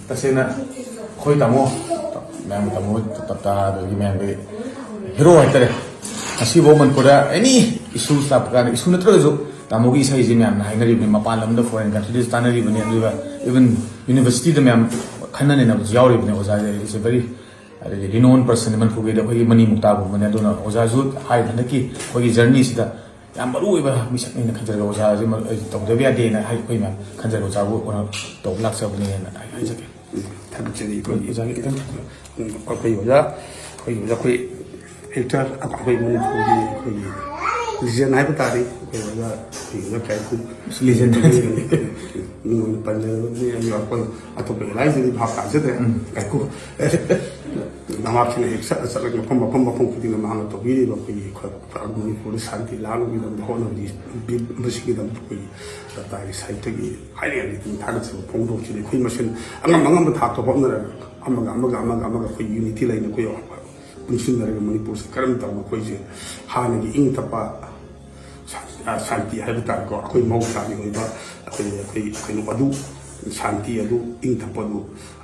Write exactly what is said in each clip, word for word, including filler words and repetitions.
ꯇꯁꯦꯡꯅ ꯑꯩꯈꯣꯏ ꯇꯥꯃꯣ, ꯃꯌꯥꯝ ꯇꯥꯃꯣ ꯇꯞꯇꯥ, ꯑꯗꯒꯤ ꯃꯌꯥꯝꯒꯤ ꯍꯦꯔꯣ ꯍꯥꯏꯇꯥꯔꯦ꯫ ꯉꯁꯤꯐꯥꯎ ꯃꯅꯤꯄꯨꯔꯗ ꯑꯦꯅꯤ ꯏꯁꯨ ꯂꯥꯛꯄ ꯀꯥꯟꯗ, ꯏꯁꯨ ꯅꯠꯇ꯭ꯔꯒꯁꯨ ꯇꯥꯃꯣꯒꯤ ꯏꯁꯩꯁꯦ ꯃꯌꯥꯝꯅ ꯍꯥꯏꯅꯔꯤꯕꯅꯤ, ꯃꯄꯥꯟ ꯂꯝꯗ, ꯐꯣꯔꯦꯟ ꯀꯟꯇ꯭ꯔꯤꯗꯁꯨ ꯇꯥꯟꯅꯔꯤꯕꯅꯤ, ꯑꯗꯨꯒ ꯏꯚꯟ ꯌꯨꯅꯤꯚꯔꯁꯤꯇꯤꯗ ꯃꯌꯥꯝ ꯈꯟꯅ ꯅꯩꯅꯕꯁꯨ ꯌꯥꯎꯔꯤꯕꯅꯤ꯫ ꯑꯣꯖꯥꯁꯦ is a very, ꯑꯗꯒꯤ renowned person ꯃꯅꯤꯄꯨꯔꯒꯤꯗꯤ ꯑꯩꯈꯣꯏꯒꯤ ꯃꯅꯤ ꯃꯨꯛꯇꯥꯒꯨꯝꯕꯅꯦ꯫ ꯑꯗꯨꯅ ꯑꯣꯖꯥꯁꯨ ꯍꯥꯏ, ꯍꯟꯗꯛꯀꯤ ꯑꯩꯈꯣꯏꯒꯤ ꯖꯔꯅꯤꯁꯤꯗ ꯌꯥꯝ ꯃꯔꯨ ꯑꯣꯏꯕ ꯃꯤꯁꯛꯅꯦꯅ ꯈꯟꯖꯔꯒ ꯑꯣꯖꯥꯁꯦ ꯃꯔꯨ-, ꯑꯩ ꯇꯧꯗꯕ ꯌꯥꯗꯦꯅ ꯍꯥꯏ, ꯑꯩꯈꯣꯏ ꯃꯌꯥꯝ ꯈꯟꯖꯔꯒ ꯑꯣꯖꯥꯕꯨ ꯀꯩꯅꯣ ꯇꯧꯕ ꯂꯥꯛꯆꯕꯅꯦꯅ ꯑꯩ ꯍꯥꯏꯖꯒꯦ꯫ ꯊꯥꯒꯠꯆꯔꯤ ꯑꯩꯈꯣꯏꯒꯤ ꯑꯣꯖꯥꯒꯤ ꯈꯤꯇꯪ ꯑꯩꯈꯣꯏ ꯑꯣꯖꯥ, ꯑꯩꯈꯣꯏ ꯑꯣꯖꯥ, ꯑꯩꯈꯣꯏ ꯑꯦꯛꯇꯔ, ꯑꯩꯈꯣꯏ ꯃꯅꯤꯄꯨꯔꯒꯤ ꯑꯩꯈꯣꯏꯒꯤ ꯂꯤꯖꯦꯟ ꯍꯥꯏꯕ ꯇꯥꯔꯦ꯫ ꯑꯩꯈꯣꯏ ꯑꯣꯖꯥ, ꯑꯩꯈꯣꯏ ꯑꯣꯖꯥ ꯀꯥꯏꯀꯨ꯫ ꯂꯤꯖꯦꯟ꯫ ꯃꯤꯉꯣꯟꯗ ꯄꯟꯖꯔꯕꯅꯤ꯫ ꯑꯩ ꯑꯩꯈꯣꯏ ꯑꯇꯣꯞꯄ ꯂꯥꯏꯁꯤꯗꯤ ꯚꯥꯞ ꯇꯥꯖꯗ꯭ꯔꯦ꯫ ꯀꯥꯏꯀꯨ꯫ ꯅꯃꯥꯛꯁꯤꯅ ꯍꯦꯛ ꯆꯠꯂ ꯆꯠꯂꯒ ꯃꯐꯝ ꯃꯐꯝ ꯃꯐꯝ ꯈꯨꯗꯤꯡꯗ ꯃꯍꯥꯛꯅ ꯇꯧꯕꯤꯔꯤꯕ ꯑꯩꯈꯣꯏꯒꯤ ꯈ-, ꯈ-, ꯃꯅꯤꯄꯨꯔꯗ ꯁꯥꯟꯇꯤ ꯂꯥꯛꯅꯕꯒꯤꯗꯃꯛꯇ ꯍꯣꯠꯅꯕꯤꯕꯁꯤꯒꯤꯗꯃꯛꯇ ꯑꯩꯈꯣꯏꯒꯤ ꯇꯞꯇꯥꯒꯤ ꯁꯥꯏꯠꯇꯒꯤ ꯍꯥꯏꯅꯤꯡꯉꯥꯏ ꯂꯩꯇꯅ ꯊꯥꯒꯠꯆꯕ ꯐꯣꯡꯗꯣꯛꯆꯔꯤ꯫ ꯑꯩꯈꯣꯏ ꯃꯁꯦꯟ ꯑꯉꯝ ꯑꯉꯝꯕ ꯊꯥꯛꯇ ꯍꯣꯠꯅꯔꯒ ꯑꯃꯒ ꯑꯃꯒ ꯑꯃꯒ ꯑꯃꯒ ꯑꯩꯈꯣꯏ ꯌꯨꯅꯤꯇꯤ ꯂꯩꯅ ꯑꯩꯈꯣꯏ ꯄꯨꯟꯁꯤꯟꯅꯔꯒ ꯃꯅꯤꯄꯨꯔꯁꯦ ꯀꯔꯝ ꯇꯧꯅ ꯑꯩꯈꯣꯏꯁꯦ ꯍꯥꯟꯅꯒꯤ ꯏꯪ ꯇꯞꯄ ꯁꯥꯟ-, ꯑ, ꯁꯥꯟꯇꯤ ꯍꯥꯏꯕ ꯇꯥꯔꯦꯀꯣ, ꯑꯩꯈꯣꯏ ꯃꯍꯧꯁꯥꯒꯤ ꯑꯣꯏꯕ ꯑꯩꯈꯣꯏ, ꯑꯩꯈꯣꯏ ꯀꯩꯅꯣ ꯑꯗꯨ, ꯁꯥꯟꯇꯤ ꯑꯗꯨ, ꯏꯪ ꯇꯞꯄ ꯑꯗꯨ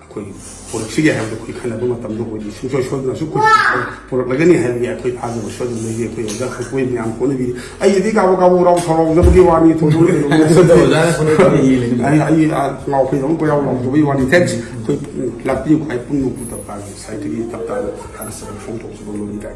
ꯑꯩꯈꯣꯏ ꯄꯨꯔꯛꯁꯤꯒꯦ ꯍꯥꯏꯕꯗꯨ ꯑꯩꯈꯣꯏ ꯈꯟꯅꯕ ꯃꯇꯝꯗ ꯑꯩꯈꯣꯏꯗꯤ ꯁꯨꯡꯁꯣꯏ ꯁꯣꯏꯗꯅꯁꯨ ꯑꯩꯈꯣꯏ ꯄꯨꯔꯛꯂꯒꯅꯤ ꯍꯥꯏꯕꯒꯤ ꯑꯩꯈꯣꯏ ꯊꯥꯖꯕ ꯁꯣꯏꯗꯅ ꯂꯩꯖꯩ꯫ ꯑꯩꯈꯣꯏ ꯑꯣꯖꯥ ꯈꯛꯄꯣꯏ ꯃꯌꯥꯝ ꯄꯣꯠꯅꯕꯤꯔꯤ꯫ ꯑꯩꯒꯤꯗꯤ ꯀꯥꯕꯨ ꯀꯥꯕꯨ ꯔꯥꯎ ꯊꯧꯔꯥꯎꯖꯕꯒꯤ ꯋꯥꯅꯤ, ꯊꯣꯏꯗꯣꯛꯅ ꯀꯩꯗꯧꯕ ꯅꯠꯆꯗꯦ꯫ ꯑꯣꯖꯥꯅ ꯄꯨꯅꯕ ꯌꯦꯡꯂꯤꯕꯅꯤ꯫ ꯑꯩ, ꯑꯩ, ꯑ, ꯉꯥꯎ ꯐꯩꯗꯧꯅ ꯀꯣꯏꯔꯥꯎ ꯂꯥꯎꯖꯕꯒꯤ ꯋꯥꯅꯤ꯫ ꯊꯦꯡꯛꯁ꯫ ꯑꯩꯈꯣꯏ, ꯎꯝ, ꯂꯥꯛꯄꯤꯌꯨ ꯍꯥꯏ ꯄꯨꯝꯅꯃꯛꯄꯨ ꯇꯞꯇꯥꯒꯤ ꯁꯥꯏꯠꯇꯒꯤ ꯇꯞꯇꯥꯗ ꯊꯥꯒꯠꯆꯕ ꯐꯣꯡꯗꯣꯛꯆꯕ ꯂꯣꯏꯅ ꯀꯥꯏ꯫